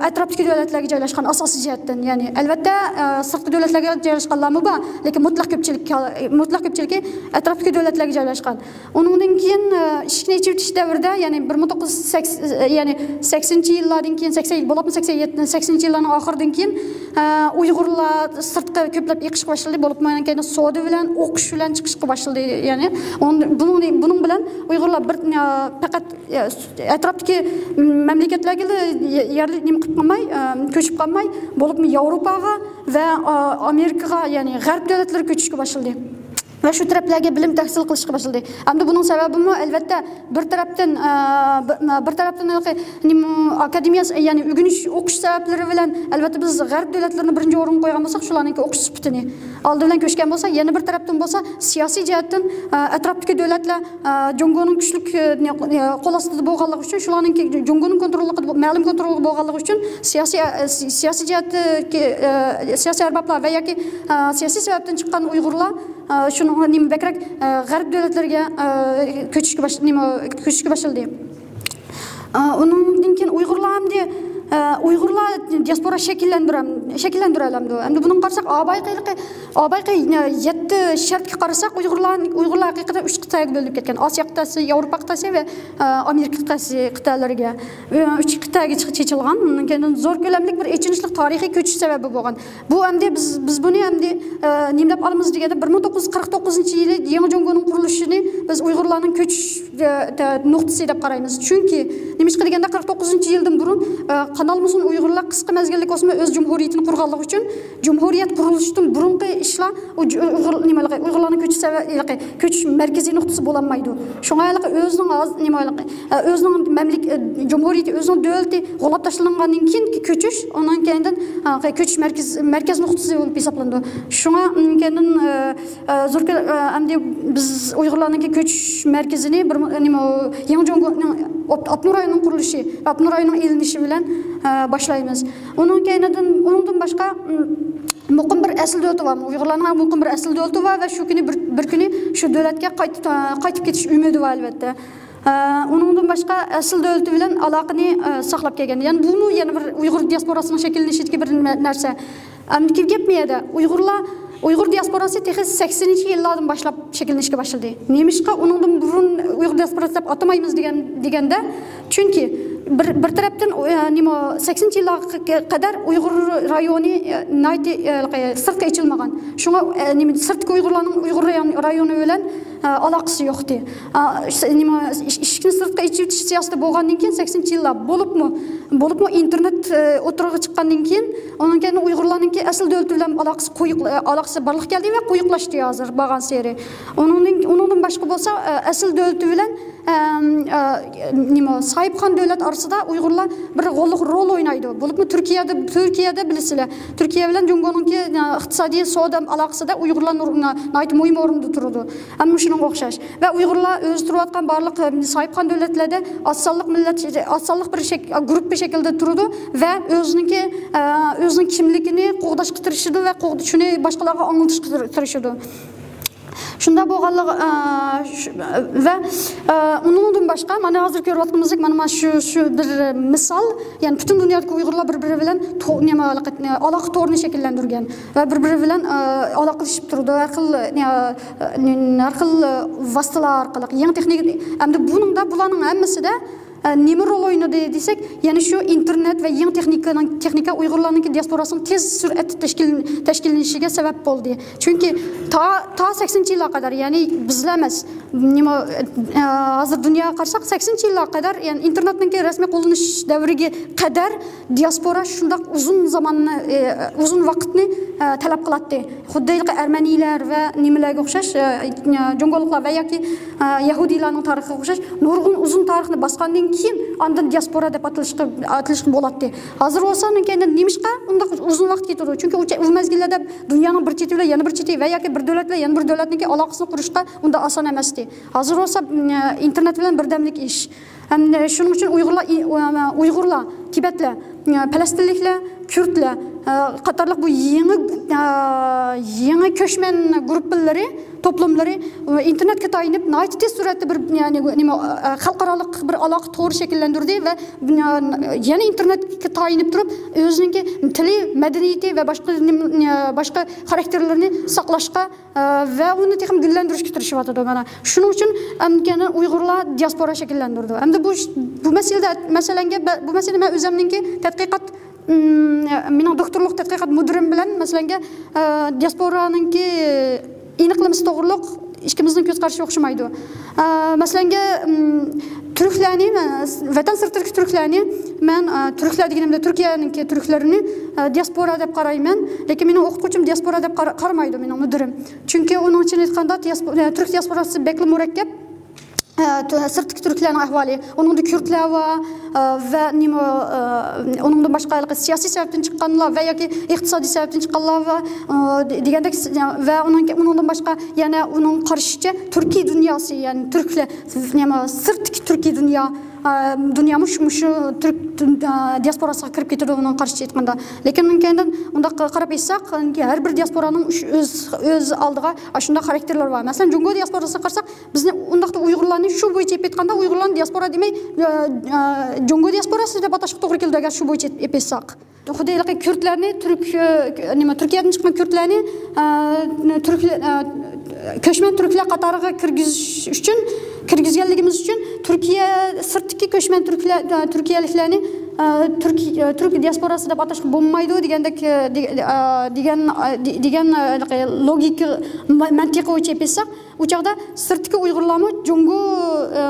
ئەتراپتىكى دۆلەتلەرگە جايلاشقان ئاساسىي جەھەتتىن. يەنى، ئەلۋەتتە، ئە، سىرتقى دۆلەتلەرگە جايلاشقانلارمۇ بار، لېكىن مۇتلەق كۆپچىلىك، مۇتلەق كۆپچىلىكى ئەتراپتىكى دۆلەتلەرگە جايلاشقان. ئۇنىڭدىن كېيىن، ئە، ئىشىكنى ئېچىۋېتىش دەۋرىدە، يەنى بىر مىڭ توققۇز يۈز سەكسەن، يەنى سەكسىنىنچى يىللاردىن كېيىن، سەكسەن، بولۇپمۇ سەكسەن يەتتە، سەكسىنىنچى يىللارنىڭ ئاخىرىدىن كېيىن، ئە، ئۇيغۇرلار سىرتقا كۆپلەپ ئېقىشقا باشلىدى. بولۇپمۇ كەينىدىن سودا بىلەن، ئوقۇش بىلەن چىقىشقا باشلىدى. يەنى ئون-، بۇنىڭ، بۇنىڭ بىلەن ئۇيغۇرلار بىر، ئە، پەقەت، ئە، ئەتراپتىكى مەملىكەتلەرگىلا يەرلىك نېمە قىلىپ قالماي، ئە، كۆچۈپ قالماي، بولۇپمۇ ياۋروپاغا ۋە، ئە، ئامېرىكىغا، يەنى غەرب دۆلەتلىرىگە كۆچۈشكە باشلىدى. ۋە شۇ تەرەپلەرگە بىلىم تەھسىل قىلىشقا باشلىدى. ئەمدى بۇنىڭ سەۋەبىمۇ، ئەلۋەتتە، بىر تەرەپتىن، ئە، بىر، بىر تەرەپتىن ھېلىقى نېمە، ئاكادېمىيە، يەنى ئۆگىنىش، ئوقۇش سەۋەبلىرى بىلەن، ئەلۋەتتە، بىز غەرب دۆلەتلىرىنى بىرىنچى ئورۇنغا قويغان بولساق، شۇلارنىڭكى ئوقۇش سۈپىتىنى ئالدى بىلەن كۆرۈشكەن بولسا، يەنە بىر تەرەپتىن بولسا، سىياسىي جەھەتتىن، ئە، ئەتراپتىكى دۆلەتلەر، ئە، جۇڭگونىڭ كۈچلۈك، ئە، نە-، نە-، قول ئاستىدا بولغانلىقى ئۈچۈن، شۇلارنىڭكى جۇڭگونىڭ كونتروللۇقىدا، مەلۇم كونتروللۇقىدا بولغانلىقى ئۈچۈن، سىياسىي، ئە، سىياسىي جەھەتتىكى، ئە، سىياسىي ئەربابلار ۋە ياكى، ئە، سىياسىي سەۋەبتىن چىققان ئۇيغۇرلار، ئە، شۇنىڭ نېمە بەكرەك، ئە، غەرب دۆلەتلىرىگە، ئە، كۆچۈشكە باش-، نېمە، كۆچۈشكە باشلىدى. ئە، ئۇنىڭدىن كېيىن ئۇيغۇرلار ئەمدى، ئە، ئۇيغۇرلار دىياسپورا شەكىللەندۈرەم-، شەكىللەندۈرەلەمدۇ؟ ئەمدى بۇنىڭغا قارىساق، ئابايقى، ئابايقى، ئە، يەتتە شەرتكە قارىساق، ئۇيغۇرلار، ئۇيغۇرلار ھەقىقەتەن ئۈچ قىتئەگە بۆلۈنۈپ كەتكەن. ئاسىيا قىتئەسى، ياۋروپا قىتئەسى ۋە، ئە، ئامېرىكا قىتئەسى، قىتئەلىرىگە، ئە، ئۈچ قىتئەگە چېچىلغان. ئۇنىڭ كەينىدىن زور كۆلەملىك بىر ئېچىنىشلىق تارىخىي كۆچۈش سەۋەبى بولغان. بۇ ئەمدى بىز، بىز بۇنى ئەمدى، ئە، نېمە دەپ ئالىمىز دېگەندە، بىر مىڭ توققۇز يۈز قىرىق توققۇزىنچى يىلى يېڭى جۇڭگونىڭ قۇرۇلۇشىنى بىز ئۇيغۇرلارنىڭ كۆچۈش، ئە، ئە، نۇقتىسى دەپ قارايمىز. چۈنكى، نېمىشقا دېگەندە، قىرىق توققۇزىنچى يىلدىن بۇرۇن، ئە، قانالمىسۇن ئۇيغۇرلار قىسقا مەزگىللىك بولسىمۇ ئۆز جۇمھۇرىيىتىنى قۇرغانلىقى ئۈچۈن، جۇمھۇرىيەت قۇرۇلۇشىدىن بۇرۇنقى ئىشلار، ئۇ جۇ-، ئۇيغۇر، نېمە، ئۇيغۇرلارنىڭ كۆچۈش سەۋە-، كۆچۈش مەركىزىي نۇقتىسى بولالمايدۇ. شۇڭا ھېلىقى ئۆزىنىڭ ھاز-، نېمە، ئە، ئۆزىنىڭ مەملىك-، ئە، جۇمھۇرىيىتى، ئۆزىنىڭ دۆلىتى غۇلاپ تاشلانغاندىن كېيىنكى كۆچۈش، ئۇنىڭ كەينىدىن، ئە، كۆچۈش مەركىز، مەركەز نۇقتىسى بولۇپ ھېسابلىنىدۇ. شۇڭا، ئىم، كەينىدىن، ئە، ئە، زور كۆ-، ئە، ئەمدى بىز ئۇيغۇرلارنىڭكى كۆچۈش مەركىزىنى بىر، نېمە، يېڭى جۇڭگونىڭ ئاپ-، ئاپتونوم رايوننىڭ قۇرۇلۇشى، ئاپتونوم رايوننىڭ ئېلىنىشى بىلەن، ئە، باشلايمىز. ئۇنىڭ كەينىدىن، ئۇنىڭدىن باشقا، ئىم، مۇقىم بىر ئەسلى دۆلىتى بار. ئۇيغۇرلارنىڭ مۇقىم بىر ئەسلى دۆلىتى بار ۋە شۇ كۈنى بىر، بىر كۈنى شۇ دۆلەتكە قايت-، قايتىپ كېتىش ئۈمىدى بار، ئەلۋەتتە. ئە، ئۇنىڭدىن باشقا ئەسلى دۆلىتى بىلەن ئالاقىنى، ئە، ساقلاپ كەلگەن. يەنى بۇمۇ يەنە بىر ئۇيغۇر دىياسپوراسىنىڭ شەكىللىنىشىدىكى بىر نە-، نەرسە. ئەمدىكى گەپ مۇ يەردە؟ ئۇيغۇرلار، ئۇيغۇر دىياسپوراسى تېخى سەكسىنىنچى يىللاردىن باشلاپ شەكىللىنىشكە باشلىدى. نېمىشقا ئۇنىڭدىن بۇرۇن ئۇيغۇر دىياسپوراسى دەپ ئاتىمايمىز دېگەن، دېگەندە، چۈنكى بىر، بىر تەرەپتىن، ئۇ، ئە، نېمە، سەكسىنىنچى يىللارغا قەدەر ئۇيغۇر رايونى، ئە، ناھايىتى، ئە، سىرتقا ئېچىلمىغان. شۇڭا، ئە، نېمە، سىرتقى ئۇيغۇرلارنىڭ ئۇيغۇر رايون-، رايونى بىلەن، ئە، ئالاقىسى يوقتى. ئە، ش-، نېمە، ئىش-، ئىشىكنى سىرتقا ئېچىۋېتىش سىياسىتى بولغاندىن كېيىن، سەكسىنىنچى يىللار بولۇپمۇ، بولۇپمۇ ئىنتېرنېت، ئە، ئوتتۇرىغا چىققاندىن كېيىن، ئۇنىڭ كەينىدىن ئۇيغۇرلارنىڭكى ئەسلى دۆلىتى بىلەن ئالاقىسى قويۇق-، ئە، ئالاقىسى بارلىق كەلدى ۋە قويۇقلاشتى ھازىر بارغانسېرى. ئۇنىڭدىن، ئۇنىڭدىن باشقا بولسا، ئە، ئەسلى دۆلىتى بىلەن ئەم، ئە، نېمە، ساھىبخان دۆلەت ئارىسىدا ئۇيغۇرلار بىر غوللۇق رول ئوينايدۇ. بولۇپمۇ تۈركىيەدە، تۈركىيەدە بىلىسىلەر. تۈركىيە بىلەن جۇڭگونىڭكى، ئە، ئىقتىسادىي سودا ئالاقىسىدا ئۇيغۇرلار نۇر-، ناھايىتى مۇھىم ئورۇندا تۇرىدۇ. ئەمما مۇشۇ ئوخشاش. ۋە ئۇيغۇرلار ئۆزى تۇرۇۋاتقان بارلىق، ئە، ساھىبخان دۆلەتلەردە ئاز سانلىق مىللەت، ئاز سانلىق بىر شەك-، گۇرۇپپا شەكلىدە تۇرىدۇ ۋە ئۆزىنىڭكى، ئە، ئۆزىنىڭ كىملىكىنى قوغداشقا تىرىشىدۇ ۋە قوغد-، شۇنى باشقىلارغا ئاڭلىتىشقا تىر-، تىرىشىدۇ. شۇنداق بولغانلىقى، ئە، شۇ، ۋە، ئە، ئۇنىڭدىن باشقا، مانا ھازىر كۆرۈۋاتقىنىمىزدەك، مانا، مانا شۇ، شۇ بىر مىسال، يەنى پۈتۈن دۇنيادىكى ئۇيغۇرلار بىر-بىرى بىلەن تو-، نېمە، ئالاقە، ئالاقە تورىنى شەكىللەندۈرگەن ۋە بىر-بىرى بىلەن، ئە، ئالاقىلىشىپ تۇرىدۇ. ھەر خىل، نېمە، ھەر خىل ۋاسىتىلەر ئارقىلىق، يېڭى تېخنىكا، ئەمدى بۇنىڭدا، بۇلارنىڭ ھەممىسىدە، ئە، نېمە رول ئوينىدى دېسەك، يەنە شۇ ئىنتېرنېت ۋە يېڭى تېخنىكىنىڭ، تېخنىكا ئۇيغۇرلارنىڭكى دىياسپوراسىنى تېز سۈرئەتتە تەشكىل-، تەشكىللىنىشىگە سەۋەب بولدى. چۈنكى تا، تا سەكسىنىنچى يىللارغا قەدەر، يەنى بىزلا ئەمەس، نېمە، ئە، ھازىر دۇنياغا قارىساق، سەكسىنىنچى يىللارغا قەدەر، يەنى ئىنتېرنېتنىڭكى رەسمىي قوللىنىش دەۋرىگە قەدەر دىياسپورا شۇنداق ئۇزۇن زاماننى، ئە، ئۇزۇن ۋاقىتنى، ئە، تەلەپ قىلاتتى. خۇددى ھېلىقى ئەرمەنىيلەر ۋە نېمىلەرگە ئوخشاش، ئە، جۇڭگولۇقلار ۋە ياكى، ئە، يەھۇدىيلارنىڭ تارىخىغا ئوخشاش نۇرغۇن ئۇزۇن تارىخنى باسقاندىن كېيىن ئاندىن دىياسپورا دەپ ئاتىلىشقا، ئاتىلىشقا بولاتتى. ھازىر بولسا ئۇنىڭ كەينىدىن نېمىشقا ئۇنداق ئۇزۇن ۋاقىت كېتىدۇ؟ چۈنكى ئۇ چە-، ئۇ مەزگىللەردە دۇنيانىڭ بىر چېتى بىلەن يەنە بىر چېتى ۋە ياكى بىر دۆلەت بىلەن يەنە بىر دۆلەتنىڭكى ئالاقىسىنى قۇرۇشقا ئۇنداق ئاسان ئەمەستى. ھازىر بولسا، ئىم، ئىنتېرنېت بىلەن بىردەملىك ئىش. ھەم شۇنىڭ ئۈچۈن ئۇيغۇرلار، ئۇيغۇرلار، تىبەتلەر، پەلەستىنلىكلەر، كۈردلەر قاتارلىق بۇ يېڭى، يېڭى كۆچمەن گۇرۇپپىلىرى، توپلۇملىرى ئىنتېرنېتكە تايىنىپ، ناھايىتى تېز سۈرئەتتە بىر، يەنى، نېمە، خەلقئارالىق بىر ئالاقە تورى شەكىللەندۈردى ۋە يەنە ئىنتېرنېتكە تايىنىپ تۇرۇپ، ئۆزىنىڭكى تىلى، مەدەنىيىتى ۋە باشقا، باشقا خاراكتېرلىرىنى ساقلاشقا، ئە، ۋە ئۇنى تېخىمۇ گۈللەندۈرۈشكە تىرىشىۋاتىدۇ. مانا شۇنىڭ ئۈچۈن ئەمدى ئۇيغۇرلار دىياسپورا شەكىللەندۈرىدۇ. ئەمدى بۇ، بۇ مەسىلىدە، مەسىلەنگە، بە-، بۇ مەسىلە مەن ئۆزۈمنىڭكى تەتقىقات، ئىم، مېنىڭ دوكتورلۇق تەتقىقات مۇدىرىم بىلەن، مەسىلەنگە، ئە، دىياسپورانىڭكى ئېنىقلىمىسى توغرۇلۇق ئىككىمىزنىڭ كۆز قارىشى ئوخشىمايدۇ. ئە، مەسىلەنگە، ئىم، تۈركلەرنى، مەن، ۋەتەن سىرتىدىكى تۈركلەرنى، مەن، ئە، تۈركلەر دېگىنىمدە تۈركىيەنىڭكى تۈركلىرىنى، ئە، دىياسپورا دەپ قارايمەن. لېكىن مېنىڭ ئوقۇتقۇچىم دىياسپورا دەپ قارا-، قارىمايدۇ، مېنىڭ مۇدىرىم. چۈنكى ئۇنىڭ ئۈچۈن ئېيتقاندا، دىياسپو-، ئە، تۈرك دىياسپوراسى بەكلا مۇرەككەپ. ئە، تۆ-، سىرتتىكى تۈركلەرنىڭ ئەھۋالى، ئۇنىڭدا كۈردلەر بار، ئە، ۋە نېمە، ئە، ئۇنىڭدىن باشقا ھېلىقى سىياسىي سەۋەبتىن چىققانلار ۋە ياكى ئىقتىسادىي سەۋەبتىن چىققانلار ۋە، ئە، دې-، دېگەندەك، س-، ۋە ئۇنىڭ، ئۇنىڭدىن باشقا يەنە ئۇنىڭ قارىشىچە تۈركىي دۇنياسى، يەنى تۈركلەر، نېمە، سىرتتىكى تۈركىي دۇنيا، ئە، دۇنيا مۇشۇ، مۇشۇ تۈرك دۇن-، ئە، دىياسپوراسىغا كىرىپ كېتىدۇ، ئۇنىڭ قارىشىچە ئېيتقاندا. لېكىن ئۇنىڭ كەينىدىن ئۇنداق قاراپ ئېيتساق، ھەر بىر دىياسپورانىڭ ئۆز، ئۆز ئالدىغا ئاشۇنداق خاراكتېرلىرى بار. مەسىلەن، جۇڭگو دىياسپوراسىغا قارىساق، بىزنى ئۇنداقتا ئۇيغۇرلارنى شۇ بويىچە ئېلىپ ئېيتقاندا، ئۇيغۇرلارنى دىياسپورا دېمەي، ئە، ئە، جۇڭگو دىياسپوراسى دەپ ئاتاشقا توغرا كېلىدۇ، ئەگەر شۇ بويىچە ئېلىپ ئېيتساق. خۇددى ھېلىقى كۈردلەرنى تۈرك، ئە، نېمە، تۈركىيەدىن چىققان كۈردلەرنى، ئە، تۈرك، ئە، كۆچمەن تۈركلەر قاتارىغا كىرگۈزۈش ئۈچۈن، كىرگۈزگەنلىكىمىز ئۈچۈن تۈركىيە سىرتتىكى كۆچمەن تۈركلەر، ئە، تۈركىيەلىكلەرنى، ئە، تۈرك، ئە، تۈرك دىياسپوراسى دەپ ئاتاشقا بولمايدۇ دېگەندەك، ئە، دېگ-، ئە، دېگەن، ئە، دې-، دېگەن، ئە، ھېلىقى لوگىكا، مە-، مەنتىقى بويىچە ئېلىپ ئېيتساق، ئۇ چاغدا سىرتتىكى ئۇيغۇرلارمۇ جۇڭگو، ئە،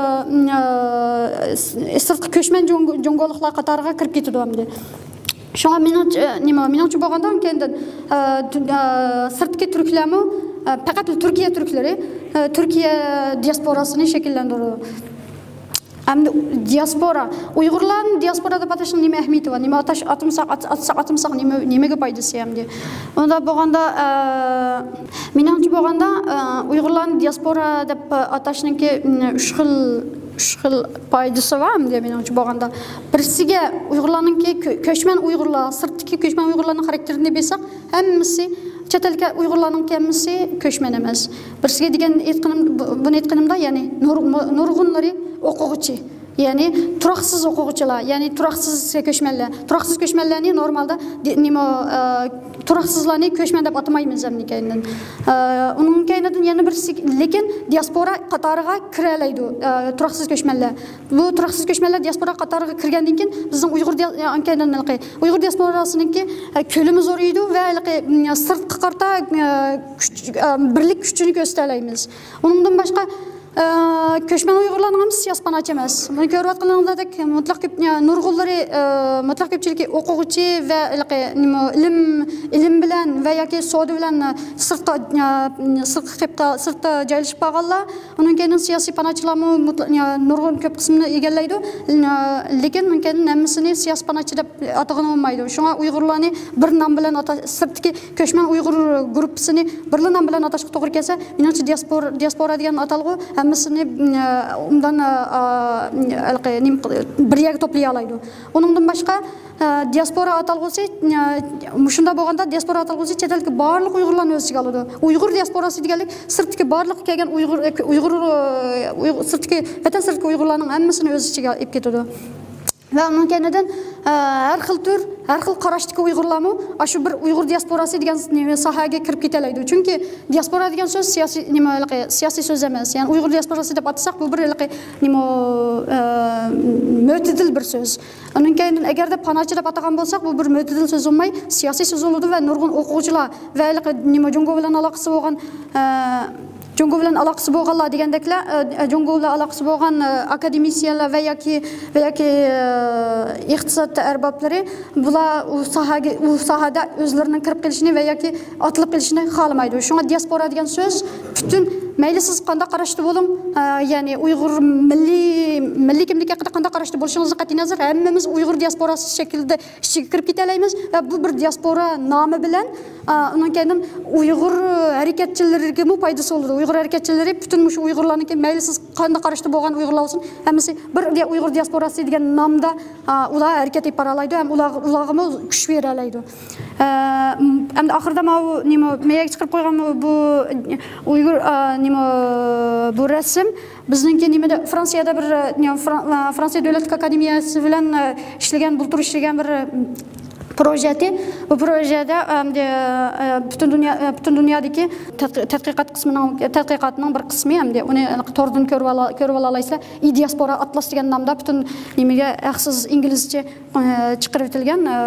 ئە، سىرتقى كۆچمەن جۇڭگو-، جۇڭگولۇقلار قاتارىغا كىرىپ كېتىدۇ ئەمدى. شۇڭا مېنىڭچە، نېمە، مېنىڭچە بولغاندا، كەينىدىن، ئە، تۈ-، ئە، سىرتتىكى تۈركلەرمۇ، ئە، پەقەت تۈركىيە تۈركلىرى، ئە، تۈركىيە دىياسپوراسىنى شەكىللەندۈرىدۇ. ئەمدى دىياسپورا، ئۇيغۇرلارنى دىياسپورا دەپ ئاتاشنىڭ نېمە ئەھمىيىتى بار؟ نېمە ئاتاش-، ئاتىمىساق، ئات-، ئاتساق، ئاتمىساق نېمە، نېمىگە پايدىسى ئەمدى؟ ئۇنداق بولغاندا، ئە، مېنىڭچە بولغاندا، ئە، ئۇيغۇرلارنى دىياسپورا دەپ ئاتاشنىڭكى، م، ئۈچ خىل، ئۈچ خىل پايدىسى بار ئەمدى مېنىڭچە بولغاندا. بىرسىگە ئۇيغۇرلارنىڭكى كۆ-، كۆچمەن ئۇيغۇرلار، سىرتتىكى كۆچمەن ئۇيغۇرلارنىڭ خاراكتېرىنى بىلسەك، ھەممىسى، چەت ئەلگە ئۇيغۇرلارنىڭ ھەممىسى كۆچمەن ئەمەس. بىرسىگە دېگەن ئېيتقىنىم، بۇ-، بۇنى ئېيتقىنىمدا، يەنى نۇر-، نۇرغۇنلىرى ئوقۇغۇچى. يەنى تۇراقسىز ئوقۇغۇچىلار، يەنى تۇراقسىز كۆچمەنلەر. تۇراقسىز كۆچمەنلەرنى نورمالدا دې-، نېمە، ئە، تۇراقسىزلارنى كۆچمەن دەپ ئاتىمايمىز ئەمدى كەينىدىن. ئە، ئۇنىڭ كەينىدىن يەنە بىرسى، لېكىن دىياسپورا قاتارىغا كىرەلەيدۇ، ئە، تۇراقسىز كۆچمەنلەر. بۇ تۇراقسىز كۆچمەنلەر دىياسپورا قاتارىغا كىرگەندىن كېيىن بىزنىڭ ئۇيغۇر دىيا-، ئە، كەينىدىن ھېلىقى ئۇيغۇر دىياسپوراسىنىڭكى، ئە، كۆلىمى زورىيىدۇ ۋە ھېلىقى، م، سىرتقا قارىتا، ئە، كۈچ، ئە، بىرلىك كۈچىنى كۆرسىتەلەيمىز. ئۇنىڭدىن باشقا، ئە، كۆچمەن ئۇيغۇرلارنىڭ ھەممىسى سىياسىي پاناھچى ئەمەس. مانا كۆرۈۋاتقىنىڭىزدەك مۇتلەق كۆپ، يا، نۇرغۇنلىرى، ئە، مۇتلەق كۆپچىلىكى ئوقۇغۇچى ۋە ھېلىقى نېمە، ئىلىم، ئىلىم بىلەن ۋە ياكى سودا بىلەن، ئە، سىرتقا، ئە، سىرتقا قېپتا-، سىرتتا جايلىشىپ قالغانلار. ئۇنىڭ كەينىدىن سىياسىي پاناھچىلارمۇ مۇتلەق، يا، نۇرغۇن كۆپ قىسمىنى ئىگىلەيدۇ. ئە، لېكىن ئۇنىڭ كەينىدىن ھەممىسىنى سىياسىي پاناھچى دەپ ئاتىغىلى بولمايدۇ. شۇڭا ئۇيغۇرلارنى بىر نام بىلەن ئاتاش، سىرتتىكى كۆچمەن ئۇيغۇر گۇرۇپپىسىنى بىرلا نام بىلەن ئاتاشقا توغرا كەلسە، مېنىڭچە دىياسپور-، دىياسپورا دېگەن ئاتالغۇ ھەممىسىنى، ئە، ئوبدان، ئە، ئە، ھېلىقى نېمە قىل-، بىر يەرگە توپلىيالايدۇ. ئۇنىڭدىن باشقا، ئە، دىياسپورا ئاتالغۇسى، ئە، مۇشۇنداق بولغاندا دىياسپورا ئاتالغۇسى چەت ئەلدىكى بارلىق ئۇيغۇرلارنى ئۆز ئىچىگە ئالىدۇ. ئۇيغۇر دىياسپوراسى دېگەنلىك سىرتتىكى بارلىق كەلگەن ئۇيغۇر، ئۇيغۇر، ئۇيغۇر، سىرتتىكى، ۋەتەن سىرتتىكى ئۇيغۇرلارنىڭ ھەممىسىنى ئۆز ئىچىگە ئېلىپ كېتىدۇ. ۋە ئۇنىڭ كەينىدىن، ئە، ھەر خىل تۈر، ھەر خىل قاراشتىكى ئۇيغۇرلارمۇ ئاشۇ بىر ئۇيغۇر دىياسپوراسى دېگەن نېمە ساھەگە كىرىپ كېتەلەيدۇ. چۈنكى دىياسپورا دېگەن سۆز سىياسىي، نېمە، ھېلىقى سىياسىي سۆز ئەمەس. يەنى ئۇيغۇر دىياسپوراسى دەپ ئاتىساق، بۇ بىر ھېلىقى نېمە، ئە، مۆتىدىل بىر سۆز. ئۇنىڭ كەينىدىن ئەگەردە پاناھچى دەپ ئاتىغان بولساق، بۇ بىر مۆتىدىل سۆز بولماي، سىياسىي سۆز بولىدۇ ۋە نۇرغۇن ئوقۇغۇچىلار ۋە ھېلىقى نېمە، جۇڭگو بىلەن ئالاقىسى بولغان، ئە، جۇڭگو بىلەن ئالاقىسى بولغانلار دېگەندەكلەر، ئە، جۇڭگو بىلەن ئالاقىسى بولغان، ئە، ئاكادېمىسىيەلەر ۋە ياكى، ۋە ياكى، ئە، ئىقتىساد ئەربابلىرى بۇلار ئۇ ساھەگە، ئۇ ساھەدە ئۆزلىرىنىڭ كىرىپ قېلىشىنى ۋە ياكى ئاتىلىپ قېلىشىنى خالىمايدۇ. شۇڭا دىياسپورا دېگەن سۆز پۈتۈن، مەيلى سىز قانداق قاراشتا بولۇڭ، ئە، يەنى ئۇيغۇر مىللىي، مىللىي كىملىك ھەققىدە قانداق قاراشتا بولۇشىڭىزدىن قەتئىينەزەر، ھەممىمىز ئۇيغۇر دىياسپوراسى شەكلىدە ئىچىگە كىرىپ كېتەلەيمىز ۋە بۇ بىر دىياسپورا نامى بىلەن، ئا، ئۇنىڭ كەينىدىن ئۇيغۇر ھەرىكەتچىلىرىگىمۇ پايدىسى بولىدۇ. ئۇيغۇر ھەرىكەتچىلىرى پۈتۈن مۇشۇ ئۇيغۇرلارنىڭكى، مەيلى سىز قانداق قاراشتا بولغان ئۇيغۇرلار بولسۇن، ھەممىسى بىر دىيا-، ئۇيغۇر دىياسپوراسى دېگەن نامدا، ئا، ئۇلار ھەرىكەت ئېلىپ بارالايدۇ ھەم ئۇلار، ئۇلارغىمۇ كۈچ بېرەلەيدۇ. ئە، ئەمدى ئاخىرىدا ماۋۇ نېمە، مەيەگە چىقىرىپ قويغان بۇ، بۇ ئۇيغۇر، ئا، نېمە، بۇ رەسىم بىزنىڭكى نېمىدە، فرانسىيەدە بىر، ئە، نېمە، فران-، ئە، فرانسىيە دۆلەت ئاكادېمىيەسى بىلەن، ئە، ئىشلىگەن، بۇلتۇر ئىشلىگەن بىر، ئە، پروژېكتى. بۇ پروژېكتتا، ئەمدى، ئە، پۈتۈن دۇنيا، ئە، پۈتۈن دۇنيادىكى تەتقى-، تەتقىقات قىسمىنىڭ، تەتقىقاتنىڭ بىر قىسمى ئەمدى. ئۇنى توردىن كۆرۈۋالا-، كۆرۈۋالالايسىلەر. ئىدىياسپورا ئاتلاس دېگەن نامدا پۈتۈن نېمىگە ھەقسىز ئىنگلىزچە، ئە، چىقىرىۋېتىلگەن، ئە،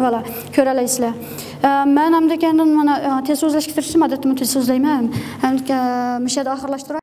ۋالا، كۆرەلەيسىلەر. ئە، مەن ئەمدى كەينىدىن مانا، ئە، تېز سۆزلەشكە تىرىشتىم، ئادەتتىمۇ تېز سۆزلەيمەن. ئەمدى، ئە، مۇشۇ يەردە ئاخىرلاشتۇراي.